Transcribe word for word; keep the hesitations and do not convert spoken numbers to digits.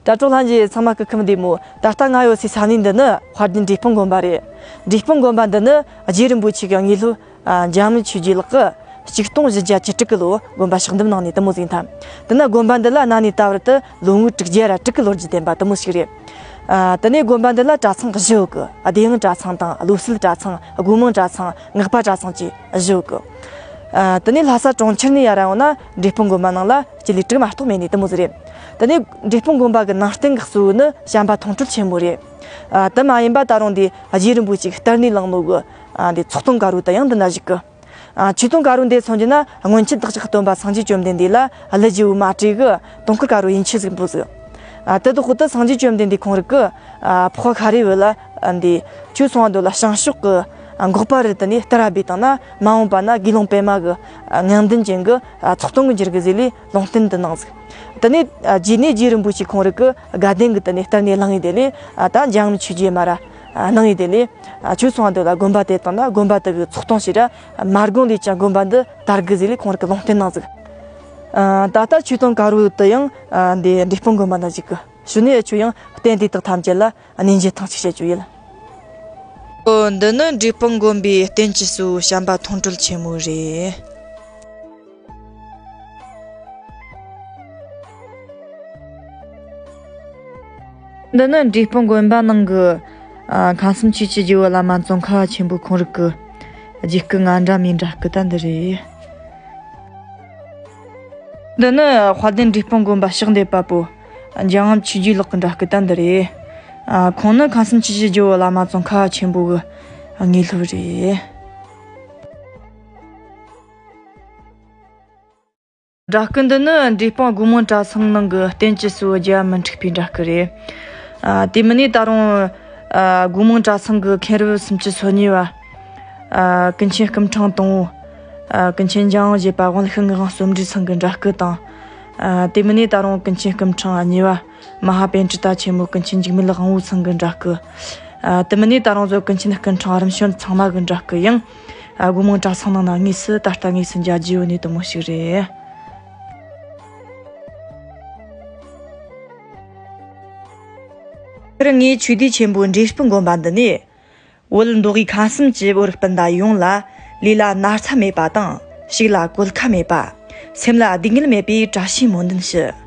དྲ་གྲོགས་ལྷན་རྒྱས་ཚང་མ་སྐུ་ཁམས་བདེ་མོ། ད་ལྟ་ང་ཡོད་སའི་ས་གནས་འདི་ནི་དཔལ་ལྡན་འབྲས་སྤུངས་དགོན་པ་རེད། འབྲས་སྤུངས་དགོན་པ་འདི་ནི་རྗེ་རིན་པོ་ཆེ་གི་དངོས་སློབ་ཨ་འཇམ་དབྱངས་ཆོས་རྗེ་ལགས་ཀྱིས་ཆིག་སྟོང་བཞི་བརྒྱ་བཅུ་དྲུག་གི་ལོ་དགོན་པ་ཕྱག་འདེབས་གནང་ནས་དེ་མོ་ཟིག་ཐལ། དེ་ན་དགོན་པ་འདི་ལ་གནའ་ནས་ད་བར་དུ་ལོ་ངོ་དྲུག་བརྒྱ་ར་དྲུག་གི་ལོ་རྒྱུས་ལྡན་པ་དེ་མོ་ཞིག་རེད། ཨ་དེ་ནས་དགོན་པ་འདི་ལ་གྲྭ་ཚང་བཞི་ཡོད་གི། བདེ་དབྱངས་གྲྭ་ཚང་དང་བློ་གསལ་གྲྭ་ཚང་། སྒོ་མང་གྲྭ་ཚང་། སྔགས་པ་གྲྭ་ཚང་བཅས་བཞི་ཡོད་གི། ཨ་དེ་ནས་ལྷ་ས་གྲོང་ཁྱེར་ནས་ཡར་ཡོང་ན་འབྲས་སྤུངས་དགོན་པ་ནང་ལ་སྤྱི་ལེ་དྲུག་མ་གཏོགས་མེད་ནི་དེ་མོ་ཟིག་རེད། དེ་ནས་འབྲས་སྤུངས་དགོན་པ་གི་ནང་རྟེན་གྱི་གཙོ་བོ་ནི་བྱམས་པ་མཐོང་གྲོལ་ཆེན་མོ་རེད། ཨ་དེ་མ་ཡིན་པ་ད་རུང་འདི་རྗེ་རིན་པོ་ཆེས་གཏེར་ནས་བླངས་ནོ་གི་ཨ་འདི་ཚོགས་གཏོང་དཀར་པོ་དེ་ཡང་འདི་ན་བཞུགས་གི། ཨ་ཆོས་དུང་དཀར་པོ་འདི་མཚོན་རྒྱུ་ན་སྔོན་ཆད་བདག་ཅག་སྟོན་པ་སངས་རྒྱས་བཅོམ་ལྡན་འདས་ལ་གླུ་བརྒྱུད་པའི་མ་སྤྲེལ་གྱིས་དུང་དཀར་དཀར་པོ་ཡན་ཆད་ཟིག་འབུལ་ཟིག། ཨ་དེ་དག་གི་དེ་སངས་རྒྱས་བཅོམ་ལྡན་འདས་ཁོང་རང་གིས་ཨ་ཕོགས་ཁ་རེ་བོ་ལ་ཨ་འདི་ཁྱོད་སོང་བ་འདོད་ལ་བྱང་ཕྱོགས་ཀྱི་ཨ་འགོག་པ་རི་དེ་ནས་གཏེར་ར་སྦས་བཏང་ན་མ་འོངས་པ་ན་དགེ་སློང་པད་མ་གི་ཨ་ངང་ལྡན་ཅན་གྱི་ཨ་ཚོགས་གཏོང་གི་འགྱུར་གི་ཟེར་ལས་ལུང་བསྟན་འདི་གནང་ཟིག། དེ་ནས་ཨ་རྗེས་ནས་རྗེ་རིན་པོ་ཆེ་ཁོང་རང་གིས་དགའ་ལྡན་གྱི་དེ་ནས་གཏེར་ནས་བླངས་ཡི་དེ་ལས་ཨ་ད་འཇམ་དབྱངས་ཆོས་རྗེ་མ་ར་ཨ་གནང་ཡི་དེ་ལས། ཨ་ཁྱོད་སོང་བ་འདོད་ལ་དགོན་པ་དེ་བཏང་ན་དགོན་པ་དེ་གི་ཚོགས་གཏོང་བྱས་ར་མ་དགོངས་ལས་ཀྱང་དགོན་པ་འདི་དར་གི་ཟེར་ལས་ཁོང་རང་གིས་ལུང་བསྟན་གནང་ཟིག། ཨ་ད་ལྟ་ཆོས་དུང་དཀར་པོ་དེ་ཡང་ཨ་འདི་འབྲས་སྤུངས་དགོན་པ་ན་བཞུགས་གི། གཞུག་ནས་ཁྱོད་ཡང་རྟེན་དེ་དག་ཐམས་ཅད་ལ་གནས་མཇལ་ཐེངས་གཅིག་བྱེད་རྒྱུ་ཡིན། ཨོ་འདི་ནི་འབྲས་སྤུངས་དགོན་པའི་རྟེན་གྱི་གཙོ་བོ་བྱམས་པ་མཐོང་གྲོལ་ཆེན་མོ་རེད། འདི་ནི་འབྲས་སྤུངས་དགོན་པ་ནང་གི་ཨ་མཁན་གསུམ་ཆོས་ཀྱི་རྗེ་བོ་བླ་མ་ཙོང་ཁ་པ་ཆེན་པོ་ཁོང་རང་གི་རྗེས་སྐུ་ང་འདྲ་མིན་འདྲ་སྐུ་ད་འདི་རེད། འདི་ནི་དཔལ་ལྡན་འབྲས་སྤུངས་དགོན་པ་ཕྱག་འདེབས་པ་པོ་འཇམ་དབྱངས་ཆོས་རྗེ་ལགས་ཀྱི་འདྲ་སྐུ་ད་འདི་རེད། ཨ་ཁོང་ནི་མཁན་གསུམ་ཆོས་ཀྱི་རྗེ་བོ་བླ་མ་ཙོང་ཁ་པ་ཆེན་པོ་གི་དངོས་སློབ་རེད། འདྲ་སྐུ་འདི་ནི་འབྲས་སྤུངས་སྒོ་མང་གྲྭ་ཚང་ནང་གི་རྟེན་གྱི་གཙོ་བོ་རྒྱལ་བ་མི་འཁྲུགས་པའི་འདྲ་སྐུ་རེད། ཨ་དེ་མིན་ནས་ད་རུང་ཨ་སྒོ་མང་གྲྭ་ཚང་གི་མཁན་རབས་སུམ་ཅུ་སོ་གཉིས་པ། ཨ་ཀུན་མཁྱེན་སྐུ་ཕྲེང་དང་པོ། ཨ་ཀུན་མཁྱེན་འཇམ་དབྱངས་བཞད་པ་དབང་ལྷ་ངག་དབང་རྩོམ་སྒྲིག་ཚང་གི་འདྲ་སྐུ་དང་། ཨ་དེ་མིན་ནས་ད་རུང་ཀུན་མཁྱེན་སྐུ་ཕྲེང་གཉིས་པ། མ་ཧཱ་པཎྜི་ཏ་ཆེན་མོ་ཀུན་མཁྱེན་འཇིགས་མེད་དབང་པོ་ཚང་གི་འདྲ་སྐུ། ཨ་དེ་མིན་ནས་ད་རུང་གཙོ་ཀུན་མཁྱེན་སྐུ་ཕྲེང་རིམ་བྱོན་ཚང་མ་གི་འདྲ་སྐུ་ཡང་ཨ་སྒོ་མང་གྲྭ་ཚང་ནང་ན་དངོས་སུ་ད་ལྟ་དངོས་སུ་མཇལ་རྒྱུ་ཡོད་ནི་དེ་མོ་ཞིག་རེད། དེར་ངས་ཆོས་སྡེ་ཆེན་པོ་འབྲས་སྤུངས་དགོན་པ་འདི་ནས། བོད་མདོ་དབུས་ཁམས་གསུམ་གྱི་བོད་སྤུན་ཟླ་ཡོངས་ལ་ལུས་ལ་ན་ཚ་མེད་པ་དང་། ཕྱུགས་ལ་གོད་ཁ་མེད་པ། སེམས་ལ་སྡུག་བསྔལ་མེད་པའི་བཀྲ་ཤིས་སྨོན་འདུན་ཞུ།